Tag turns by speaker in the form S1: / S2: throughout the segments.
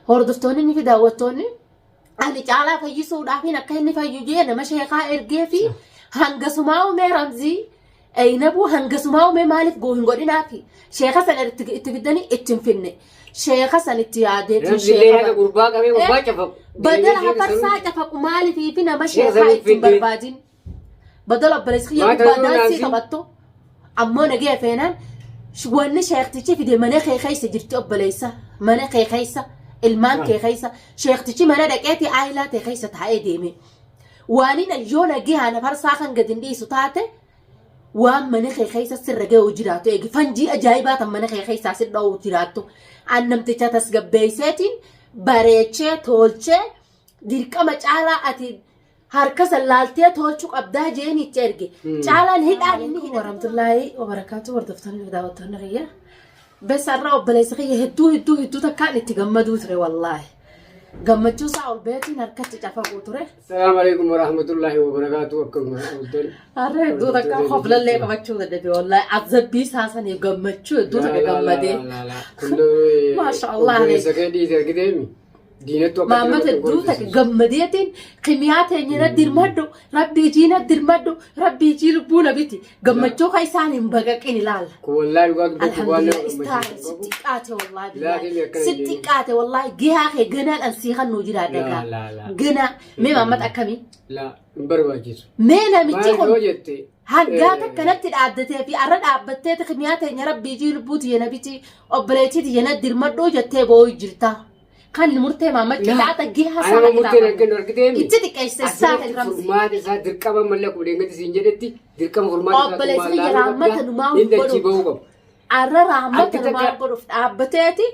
S1: Hordoftoonni fi daawwattoonni ani caalaa fayyisuudhaafin akka inni fayyu jee nama sheekaa ergee fi hangasumaa umee ramzii Aynabuu hangasumaa umee maaliif goo hin godhinaafi sheeka san itti itti fiddanii itti hin finne sheeka san itti yaadeetiin
S2: Ramzillee
S1: sheeka
S2: haga gurbaa qabee gurbaa cafaqu.
S1: badala hafarsaa cafaqu maaliif fi nama
S2: Sheeka
S1: sheekaa
S2: san
S1: itti hin
S2: fidde.
S1: barbaadin badala obboleessi kiyya
S2: Maata
S1: gubbaa
S2: yoo
S1: daansii
S2: naansi.
S1: taphattu ammoo nagaya feenaan wanni sheektichi fide mana kee keessa jirti obboleessa mana kee keessa ilmaan kee keessa sheektichi mana dhaqeeti aayilaa tee keessa taa'ee deeme waanin yoo nagayaan hafarsaa kan gadi hin dhiisu taate waan mana kee keessa sirra ga'u jiraatu eegi fanjii ajaa'ibaa tan mana kee keessaa si dha'u jiraattu an namticha tasgabbeesseetiin bareechee tolchee dirqama caalaa ati harka san laaltee tolchuu qabdaa jeen itti erge caalaan hidhaan inni hidha. Warahmatullaahi wabarakaatu hordoftoonni fi daawwattoonni kiyya. Bes har'a obboleessa kiyya hedduu hedduu hedduu takkaan itti gammaduu ture wallaahi. Gammachuu isaa ol beetiin harkatti cafaquu ture.
S2: Salaamu alaikum warahmatullahi wabarakaatu akkam ooltan.
S1: Har'a hedduu takka koflallee qabachuu dadhabe wallaahi azabbii isaa saniif gammachuu hedduu takka gammadee. Maasha Allah
S2: Obboleessa kee dhiise argiteemi. Diinattu akka
S1: Maammata hedduu takka gammadeetiin kimiyaa teenya na dirmadhu rabbii jii na dirmadhu rabbii jii lubbuu na biti gammachuu kan isaan hin baqaqin ilaalla.
S2: Kun wallaahi dhugaa dubbachuu waan
S1: Alhamdulillah
S2: nama
S1: istaahil
S2: gammachiisu
S1: sitti
S2: qabu.
S1: xiqqaate wallaahi
S2: Laakiin
S1: billahi
S2: akkana
S1: sitti
S2: hin
S1: xiqqaate wallaahi gihaa kee ganaan an sii kan nuu jira
S2: Laa,
S1: dagaa
S2: laa, laa.
S1: ganaa mee maammata akkamii
S2: Laa hin barbaachisu.
S1: mee namichi
S2: Maal
S1: kun
S2: yoo jette
S1: Hangaa takka natti dhaaddatee fi arra dhaabbatteeti kimiyaa teenya rabbii jii lubbuu tiyya na biti obboleettii tiyya na dirmadhuu jettee boo'u jirta. Kan murtee maamma qixaaxa gihaa
S2: Anama
S1: sana
S2: murteen argannu argiteemi.
S1: Itti xiqqeessite
S2: Asirratti
S1: isaa ramsi.
S2: furmaata isaa dirqama malee akkuma deengatti siin jedhetti dirqama furmaata isaa
S1: Obboleessi
S2: tumaan
S1: kiyya
S2: laaluu
S1: raammata
S2: qabda.
S1: numaa
S2: Inni achii
S1: godhuuf.
S2: bahuu qabu.
S1: Arra raammata
S2: Harki
S1: numaa
S2: takka-
S1: godhuuf dhaabbateeti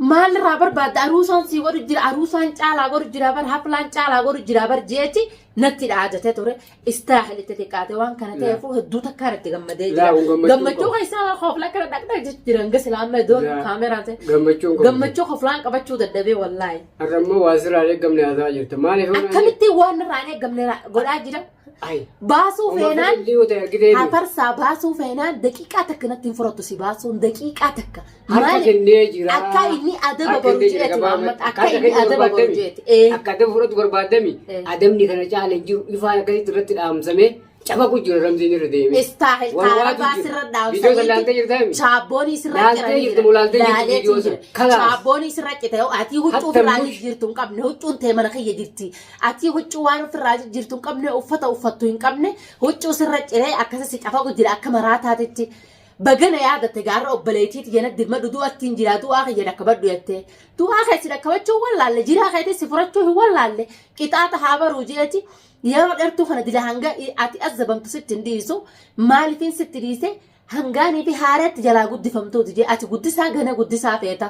S1: maal irraa barbaadda aruusaan sii godhu jira aruusaan caalaa godhu jira bar haflaan caalaa godhu jira bar jeeti natti dhaadate ture istaahil itti xiqqaate waan kana ta'eefu hedduu takkaan itti gammadee jira
S2: Laa, kun gammachuu
S1: gammachuu
S2: qabu.
S1: keessaa kofla kana dhaqna jechuun jiran gasi laamma iddoon
S2: Laa,
S1: kaameraan ta'e
S2: Gammachuu hin qabu.
S1: gammachuu koflaan qabachuu dadhabee wallaahi
S2: Har'a immoo waa sirraa eeggamne haasaa jirta. Maaliif
S1: akkamitti waan irraa hin eeggamne godhaa jira
S2: Ai.
S1: Baasuu feenaan
S2: Illee yoo ta'e argitee
S1: hafarsaa baasuu feenaan daqiiqaa takka natti hin fudhattu si baasuun daqiiqaa takka.
S2: Harka
S1: Maali?
S2: kennee jira.
S1: Akka inni adaba
S2: Harka
S1: baru
S2: kennee jira
S1: jeeti
S2: gabaabumatti.
S1: Muhammad. Akka
S2: Harka
S1: inni
S2: kennuu
S1: adaba baru
S2: barbaaddami.
S1: jeeti. Ee.
S2: Akka adaba fudhatu barbaaddami.
S1: Eh.
S2: Adabni kana caala hin jiru. Ifaan akkasitti irratti dhaamsamee cafaqu jira ramziin irra deemee.
S1: Istaahil
S2: Waan waatu
S1: kaarabaa
S2: jira.
S1: sirra
S2: Viidiyoo san laaltee
S1: dhaamsaniiti.
S2: jirtaa miti?
S1: Chaabboonii sirra
S2: Laaltee
S1: ciranii
S2: jirti moo laaltee jirti
S1: Laaleetiin
S2: viidiyoo san?
S1: jira.
S2: Kalaas.
S1: Chaabboonii sirra cite ati huccuu
S2: Hatta
S1: ofirraa
S2: mush.
S1: jirtu hin qabne huccuun tee mana kiyya jirti. Atii huccuu waan ofirraa jirtu hin qabne uffata uffattu hin qabne huccuu sirra ciree akkasa si cafaqu jira akka maraataatitti. Bagana yaadatte gaarra obboleettii tiyya na dirmadhu du'atti hin jira du'aa kiyya dhakkabadhu jettee. Du'aa kee si dhakkabachuu hin wallaalle jiraa keetii si furachuu hin wallaalle qixaaxa haa baruu jeeti yeroo dheertuu kana dila hanga ati azzabamtu sitti hin dhiisu maaliifin sitti dhiise hangaanii fi haareetti jalaa guddifamtuuti jee ati guddisaa gana guddisaa feeta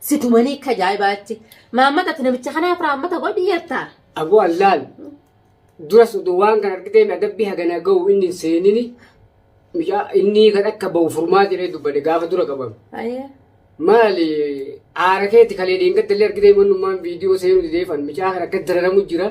S1: si tumanii akka ajaa'ibaatti maammata ati namicha kanaaf raammata godhi jettaa.
S2: Aboo allaal duras odoo waan kana argitee adabbii hagana ga'u inni hin seenini mucaa inni kan akka ba'u furmaata jedhee dubbate gaafa dura qabame. Maali aara keeti kalee dheengadda illee argitee mannummaan viidiyoo seenuu dideefan mucaa kan akka dararamu jira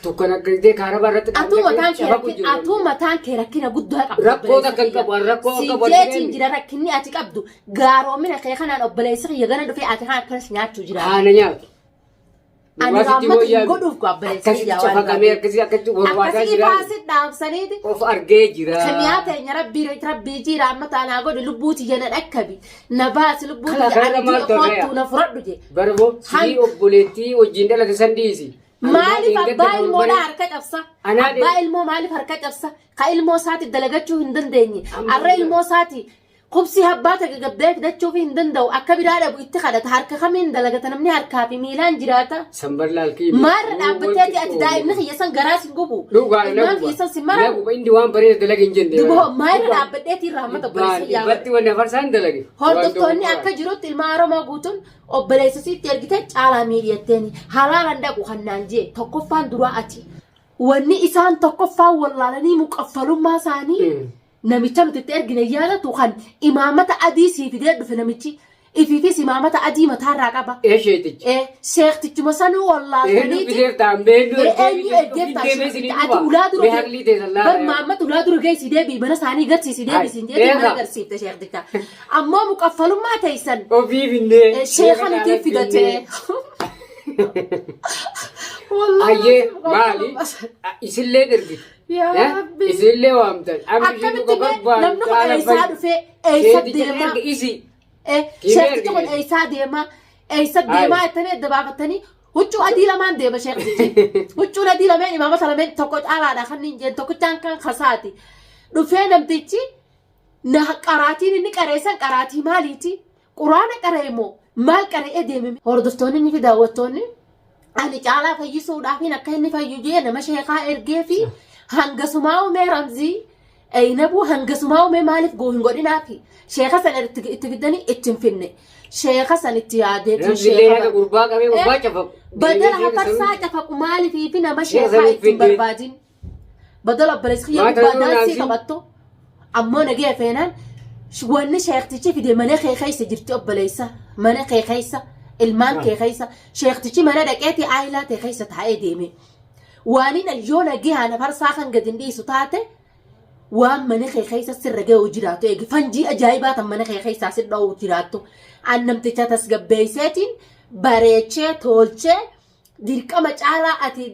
S2: tokkan argitee kaarabaa irratti
S1: Atuu mataan kee
S2: cafaqu
S1: rakkina
S2: jira.
S1: atuu mataan kee rakkina guddaa qabda.
S2: Rakkoo takka hin qabu, ani rakkoo
S1: Si
S2: qabu
S1: jeetiin
S2: argitee
S1: jira rakkinni ati qabdu gaaromina kee kanaan obboleessi kiyya gana dhufee ati kan akkanas nyaachuu jira.
S2: Haana nyaatu.
S1: Ani
S2: Dhugaa sitti
S1: raammata hin
S2: wayyaa
S1: godhuuf obboleessi
S2: Akkasitti
S1: kiyya waan
S2: cafaqamee akkasii akkatti warwaataa
S1: Akkasii
S2: jira.
S1: ifaa si dhaamsaniiti.
S2: Of argee jira.
S1: Kamiyaa teenya rabbii rabbii jii raammata anaa godhi lubbuu tiyya na dhakkabi na baasi lubbuu
S2: Kala
S1: tiyya
S2: kana
S1: ani
S2: maal
S1: ji'a
S2: ta'e?
S1: kottuu na fudhadhu jee.
S2: Barboo sii obboleettii wajjin dhalate san dhiisi.
S1: Maaliif abbaa ilmoodhaa harka cabsa?
S2: Anaa
S1: Abbaa ilmoo maaliif harka cabsa? Ka ilmoo isaati dalagachuu hin dandeenye.
S2: Amma
S1: Arra ilmoo isaati kubsii abbaa takka gabbee fidachuu hin danda'u. Akka biraa dhabu itti kadhata. Harka kamiin dalagata namni harkaa fi miilaan jiraata.
S2: Sambar laalkii.
S1: Maarra dhaabbatteeti ati daa'imni kiyya san garaa sin gubu.
S2: Dhugaa na
S1: Ilmaan
S2: guba.
S1: kiyya san sin
S2: Na
S1: maramu.
S2: guba inni waan bareeda dalage hin jenne.
S1: Duboo maarra dhaabbatteeti rahmata obboleessa kiyyaa godhe.
S2: Dhibbatti wanni afarsaan dalage.
S1: Hordoftoonni akka jirutti ilma Oromoo guutuun obboleessa sitti ergite caalaa miidhiyatteeni halaalan dhaqu kan naan jee tokkoffaan duraa ati. Wanni isaan tokkoffaan wallaalanii muqaffalummaa isaanii namicha nuti itti ergine yaadatu kan imaamata adii sii fidee dhufe namichi ifiifis imaamata adii mataarraa qaba.
S2: Ee sheetichi.
S1: Ee sheektichuma sanuu
S2: Eenyu
S1: wallaaltaniiti.
S2: fideef ta'an beendu
S1: Ee eenyu ergeef ta'a sheekticha ati ulaa dura
S2: Mee haqlii teessan
S1: bar
S2: laala.
S1: maammata ulaa dura geessi deebii mana isaanii garsiisi deebii siin jedhee mana
S2: Eega.
S1: garsiifte sheekticha. Ammoo muqaffalummaa teessan
S2: Ofii finnee.
S1: sheeka nuti fidatee.
S2: Ayyee maali? Isillee ergitu.
S1: Yaa Rabbi.
S2: Isillee waamtan. Amma ishii
S1: Akkamitti
S2: dhuga
S1: mee
S2: barbaadu
S1: namni kun
S2: caala
S1: eessaa
S2: fayyi.
S1: dhufee eessa
S2: Sheeticha
S1: deemaa?
S2: erga isii. Kiimee
S1: Sheektichi kun
S2: ergite.
S1: eessaa deemaa? Eessa deemaa jettanii adda baafattanii huccuu adii lamaan deema sheektichi. Huccuun adii lameen imaamata lameen tokko caalaadha kan hin jeen tokkichaan kan kasaati. Dhufee namtichi na qaraatiin inni qareessan qaraatii maaliiti? Quraana qara'e moo maal qara'ee deeme? Hordoftoonni fi daawwattoonni ani caalaa fayyisuudhaafin akka inni fayyu jee nama sheekaa ergee fi hangasumaa umee ramzii Eynabuu hangasumaa umee maaliif goo hin godhinaafi sheeka san itti fiddanii itti hin finne sheeka san itti yaadeetiin
S2: Ramzillee
S1: sheeka
S2: haga gurbaa qabee gurbaa cafaqu.
S1: badala hafarsaa cafaqu maaliif fi nama
S2: Sheeka
S1: sheekaa
S2: san
S1: itti hin
S2: fidde.
S1: barbaadin. Badala obboleessi kiyya
S2: Maata
S1: gubbaa
S2: yeroo
S1: daansii
S2: naasii.
S1: taphattu ammoo nagaya feenaan wanni sheektichi fide mana kee keessa jirti obboleessa mana kee keessa ilmaan kee keessa sheektichi mana dhaqeeti aayilaa tee keessa taa'ee deeme. Waanin yoo nagayaan farsaa kan gadi hin dhiisu taate waan mana kee keessa sirra ga'u jiraatu eegi fanjii ajaa'ibaa tan mana kee keessaa si dha'u jiraattu an namticha tasgabbeesseetiin bareechee tolchee dirqama caalaa ati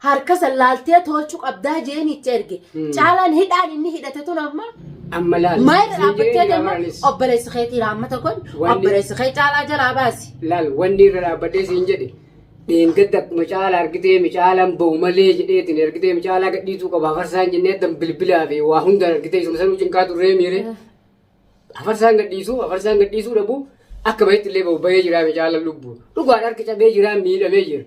S1: harka san laaltee tolchuu qabdaa jeen itti erge. Caalaan hidhaan inni hidhate tun amma
S2: Amma laal.
S1: maal irra
S2: Siin
S1: dhaabbattee
S2: jedhee
S1: deema
S2: anis.
S1: obboleessi keetii raammata kun
S2: Wanni-
S1: obboleessi kee caalaa jalaa baasi.
S2: Laal wanni irra dhaabbadhee siin jedhe dheengadda akkuma caalaa argitee micaalaan ba'u malee jedheetiin argitee micaalaa gadhiisuu qaba hafarsaan jennee addan bilbilaa fi waa hundaan argitee isuma sanuu cinqaa turree miire. Hafarsaan gadhiisuu hafarsaan gadhiisuu dhabu akka bahetti illee ba'u bahee jiraa micaalaan lubbu. Dhugaan harki cabee jiraa miidhamee jira.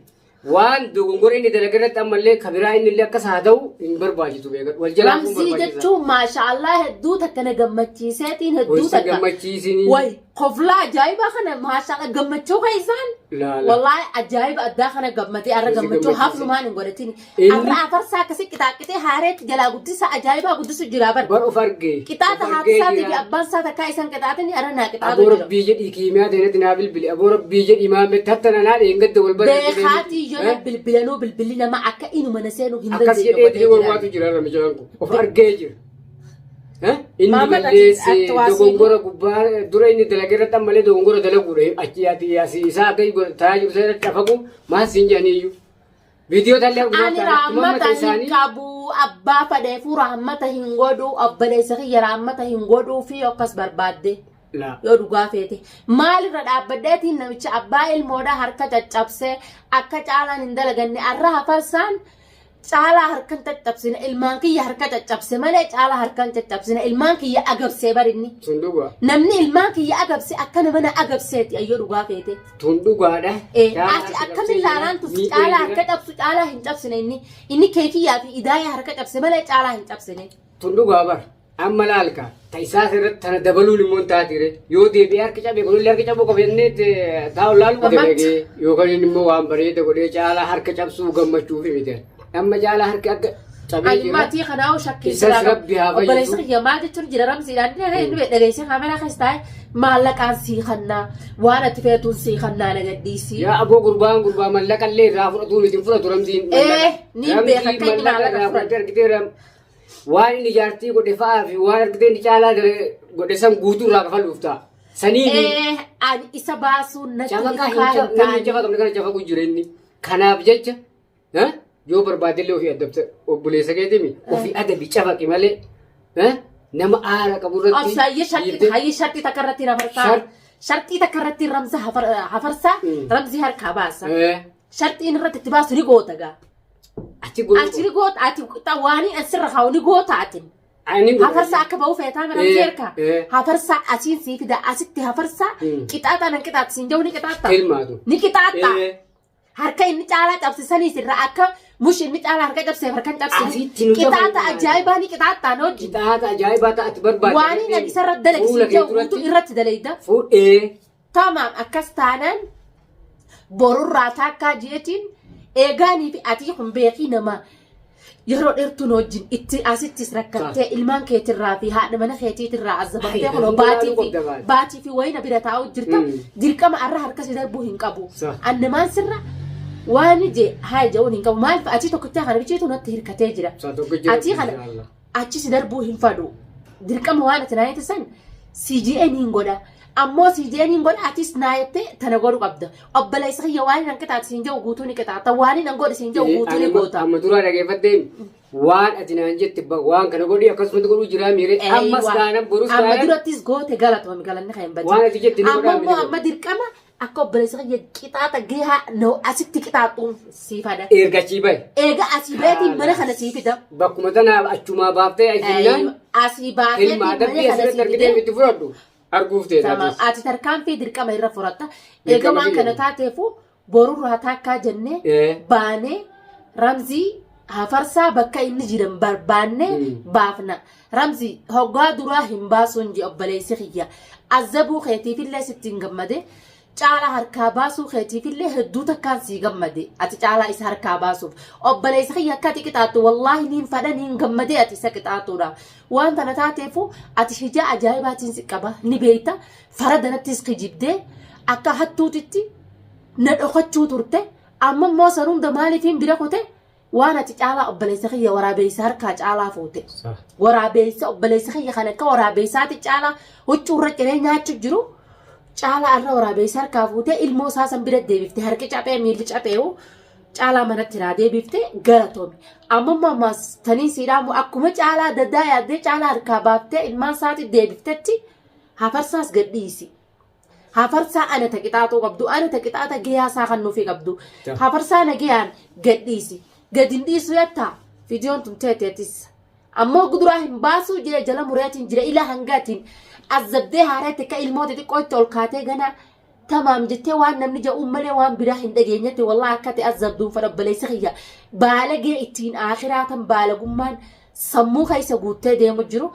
S2: Waan dogongora inni dalaga irratti ammallee kabiraa inni illee akkas haa ta'u hin barbaachisu beekadhu. Wal jalaa kun
S1: Ramzii
S2: barbaachisaa.
S1: jechuun maashaallah hedduu takka na gammachiiseetiin hedduu
S2: Wal si
S1: takka.
S2: gammachiisinii.
S1: Way koflaa ajaa'ibaa kana maashaallah gammachuu keessaan.
S2: Laala.
S1: Wallaahi ajaa'iba addaa kana gammadee arra
S2: Wal si
S1: gammachuu
S2: gammachiise.
S1: haflumaan hin godhatin.
S2: Inni-
S1: Arra afarsaa akkasii qixaaqqixee haareetti jalaa guddisa ajaa'ibaa guddisu jira bar.
S2: Bar of argee.
S1: Qixaaxa
S2: Of
S1: haati
S2: argee
S1: isaatii fi
S2: jira.
S1: abbaan isaa takkaa isan qixaaxini arra naa qixaatu
S2: Aboo
S1: jira.
S2: rabbii jedhii kiimiyaa ta'etti naa bilbili. Aboo rabbii jedhii maammee tattana naa dheengadda wal bara.
S1: Beekaatii yoo bilbilanuu bilbilli nama akka inuma na seenuu hin
S2: Akkas
S1: dandeenye
S2: jedhee
S1: godhee
S2: dirree
S1: jira.
S2: walwaatu jira irra mijaan kun. Of argee jira. Eh? Inni
S1: Maamad ati
S2: balleesse
S1: ati waa
S2: dogongora gubbaa dura inni dalage irratti ammallee dogongora dalaguudha. Achi ati asii isaa akka taa'aa jiru sana irratti afaqu maal siin jedhaniiyyuu. Viidiyoo tallee
S1: Ani raammata hin qabu abbaa fadheefuu raammata hin godhu obboleessa kiyya raammata hin godhuu fi akkas barbaadde yoo dhugaa feete maalirra dhaabbadheetiin namicha abbaa ilmoodhaa harka caccabsee akka caalaan hin dalaganne arra hafarsaan Caalaa harkan caccabsine ilmaan kiyya harka caccabse malee caalaa harkan caccabsine ilmaan kiyya agabsee barinni.
S2: Tun dhugaa.
S1: Namni ilmaan kiyya agabse akka nama na agabseeti ayyoo dhugaa feete.
S2: Tun dhugaadha.
S1: Eh,
S2: Caalaa
S1: ati
S2: harka
S1: akkamin
S2: cabsee
S1: laalaan
S2: jira.
S1: tu
S2: Miidhee
S1: caalaa
S2: jira.
S1: harka cabsu caalaa hin cabsine inni inni keekiyyaa fi idaaya harka cabse malee caalaa hin cabsine.
S2: Tun dhugaa bar. Amma laalka ta isaa irratti tana dabaluun immoo hin taatire yoo deebi'ee harki cabe kunillee harki cabuu qaba jennee taa'u laalu dalagee yookaan inni immoo waan bareeda godhee caalaa harka cabsuu gammachuuf miti. Amma caalaa harki akka cabee
S1: Ani
S2: jira.
S1: maatii kanaa shakkii
S2: Isas
S1: jira.
S2: Rabbi haa fayyisu.
S1: Obboleessi kiyya maal jechuun jira ramsiidhaan inni dhageessee kaameraa keessa taa'e maallaqaan sii kannaa waan ati feetuun sii kannaa na gadhiisii.
S2: Yaa aboo gurbaan gurbaa mallaqa illee irraa fudhatuu miti hin fudhatu ramsiin.
S1: Ee, niin beeka akka inni
S2: Ramsiin
S1: maallaqa
S2: irraa
S1: fudhatu.
S2: fudhatee argitee Waan inni jaartii godhe fa'aa fi waan argitee inni caalaa godhe san guutuu irraa kafaluuf ta'a. Saniin
S1: Ee, ani isa baasuun natti
S2: cafaqaa hin
S1: milkaa'e
S2: namni hin
S1: taane.
S2: cafaqamne kana cafaqu jira inni. Kanaaf jecha eh, yoo barbaadellee ofii adabta obboleessa keetimi ofii adabi cafaqi malee eh, nama aara qabu irratti
S1: Obsaayyee sharxii
S2: dhiibdee-
S1: hayyee sharxii takka irratti hafarsaa. Sharxii takka irratti ramza hafarsaa ramzi harkaa baasa.
S2: Eh,
S1: Sharxiin irratti itti baasu ni goota gaa.
S2: Achi godhu.
S1: Ati ni goota ati waanii an sirra kaa'u ni goota ati.
S2: Ani godhu.
S1: Hafarsaa akka ba'u feetaa mira jeerka.
S2: Eh.
S1: Hafarsaa asiin sii fida asitti hafarsaa qixaaxaa nan qixaaxi siin jedhu ni qixaaxxa.
S2: Tilmaatu.
S1: Ni qixaaxxa. Harka inni caalaa cabsisanii sirra akka mush inni caalaa harka cabseef harka hin cabsine.
S2: Asitti nu
S1: Qixaaxa
S2: dabalu.
S1: ajaa'ibaa ni qixaaxxaan hojii.
S2: Qixaaxa ajaa'ibaa ta'ati barbaada.
S1: Waanii an isarra dalagi siin jedhu guutuu irratti dalayda.
S2: Fuudhee.
S1: Tamaam akkas taanaan borurraa taakkaa jeetiin eegaanii fi atii kun beekii nama yeroo dheertuun wajjin itti asittis rakkattee ilmaan keetirraa fi haadha mana keetiitirraa azabamtee
S2: Ay,
S1: kunoo
S2: hunda
S1: baatii
S2: laaluu
S1: fi
S2: qabda baate.
S1: baatii fi wayina bira taa'u jirta dirqama arra harka si darbuu hin qabu.
S2: Sa.
S1: Annamaan sirra waan je haa ja'uun hin qabu maaliif atii tokkichaa kana bicheetu natti hirkatee jira.
S2: Sa tokko jira.
S1: Atii kana achi si darbuu hin fadhu. Dirqama waan ati naa san CGN hin godha. Ammoo sii jeeniin godha atis naa jettee tana godhu qabda. Obboleessa kiyya waan hin qixaatu siin jedhu guutuu ni qixaatta. Waan hin godhe siin jedhu guutuu ni goota.
S2: Amma duraa dhaggeeffadhee waan ati naan jette waan kana godhi akkasumatti godhuu jiraa miiree ammas taanan borus
S1: Amma
S2: taanan
S1: durattis goote galatoomi galanni kan hin badin.
S2: Waan ati jette ni
S1: Amma
S2: godhaa
S1: immoo
S2: miti.
S1: amma dirqama akka obboleessa kiyya qixaaxa gahaa no asitti qixaaxuun sii fada.
S2: Erga achii bahe.
S1: Eega asii baheetiin mana kana sii fida.
S2: Bakkuma tanaaf achumaa baaftee ajinnaan
S1: Asii baateetiin
S2: ilma
S1: mana
S2: adabbii
S1: kana
S2: asirratti
S1: sii
S2: argitee
S1: fide.
S2: itti fudhadhu arguuf
S1: Tamam.
S2: teessatis.
S1: Ati tarkaanfii dirqama irra fudhatta. Eega
S2: Dirqama
S1: waan
S2: kiyya.
S1: kana taateefu borurraa taakkaa jennee baanee ramzii hafarsaa bakka inni jiran barbaannee baafna. Ramzii hoggaa duraa hin baasuun jee obboleessi kiyya. Azzabuu keetiifillee sitti hin gammade. Caalaa harkaa baasuu keetiifillee hedduu takkaan sii gammade. Ati caalaa isa harkaa baasuuf. Obboleessa kiyya akka ati qixaattu wallaahi niin fadha niin gammadee ati isa qixaattuudha. Waan tana taateefu ati hijaa ajaa'ibaatiin si qaba ni beekta. Farada nattis kijibdee akka hattuutitti na dhokachuu turte. Amma immoo san hunda maaliifiin bira kute? Waan ati caalaa obboleessa kiyya waraabeessa harkaa caalaa fuute. Waraabeessa obboleessa kiyya kan akka waraabeessaati caalaa huccuu irra ciree nyaachuu jiru caalaa irra waraabeessa harkaa fuutee ilmoo isaa san bira deebifte harki caphee miilli capheewu caalaa manatti naa deebifte galatoomi. Amma immoo ammaas tanii siidhaamu akkuma caalaa dadaa yaaddee caalaa harkaa baaftee ilmaan isaati deebiftetti hafarsaas gadhiisi. Hafarsaa ana ta qixaaxuu qabdu, ana ta qixaaxa gayaa isaa kan nuufii qabdu. Hafarsaa nagayaan gadhiisi. Gad hin dhiisu jettaa? Viidiyoon tun teeteetis. Ammoo guduraa hin baasuu jee jala mureetiin jira ilaa hangaatiin azzabdee haareetti akka ilmoo xixiqqoo itti ol kaatee gana tamaam jettee waan namni ja'uun malee waan biraa hin dhageenyetti wallaahi akka ta'e azzabduun fadha obboleessi kiyya baalagee ittiin aakiraa tan baalagummaan sammuu keessa guuttee deemu jiru.